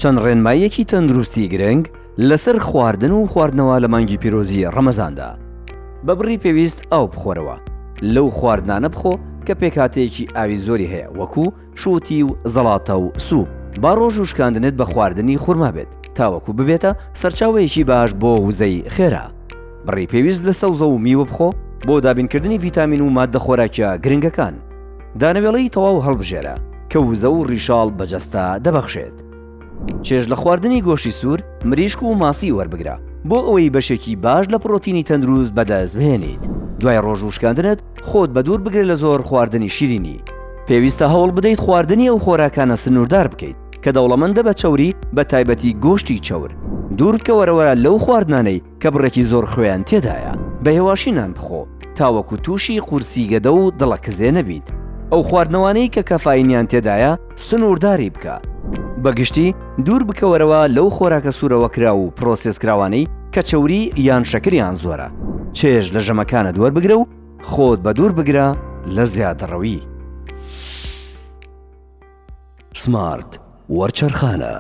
چەند ڕێنماییەکی تەندروستی گرنگ لەسەر خواردن و خواردنەوە لە مانگی پیرۆزی ڕەمەزاندا. بە بڕی پێویست ئاو بخۆرەوە، لەو خواردنانە بخۆ کە پێکهاتەیەکی ئاوی زۆری هەیە وەکو شووتی و زەڵاتە و سوپ. با ڕۆژوو شکاندنت بە خواردنی خورما بێت تاوەکو ببێتە سەرچاوەیەکی باش بۆ وزەی خێرا. بڕی پێویست لە سەوزە و میوە بخۆ بۆ دابینکردنی ڤیتامین و ماددە خۆراکییە گرنگەکان. دانەوێڵەی تەواو هەڵبژێرە کە وزە و ڕیشاڵ بە جەستە دەبەخشێت. چێژ لە خواردنی گۆشتی سوور، مریشک و ماسی وەربگرە بۆ ئەوەی بەشێکی باش لە پڕۆتینی تەندروست بەدەست بهێنیت. دوای ڕۆژوو شکاندنت خۆت بەدوور بگرە لە زۆر خواردنی شیرینی. پێویستە هەوڵ بدەیت خواردنی ئەو خۆراکانە سنووردار بکەیت کە دەوڵەمەندە بە چەوری بە تایبەتی گۆشتی چەور. دوور بکەوەرەوە لەو خواردنانەی کە بڕێکی زۆر خوێیان تێدایە، بە هێواشی نان بخۆ تاوەکو تووشی قورسی گەدە و دڵەکزێ نەبیت. ئەو خواردنەوانەی کە کافاینیان تێدایە سنوورداری بکە. بە گشتی دوور بکەوەرەوە لەو خۆراکە سوورەوەکراو و پرۆسێسکراوانەی کە چەوری یان شەکریان زۆرە. چێژ لە ژەمەکانت وەربگرە و خۆت بەدوور بگرە لە زیادەڕەوی. سمارت وەرچەرخانە.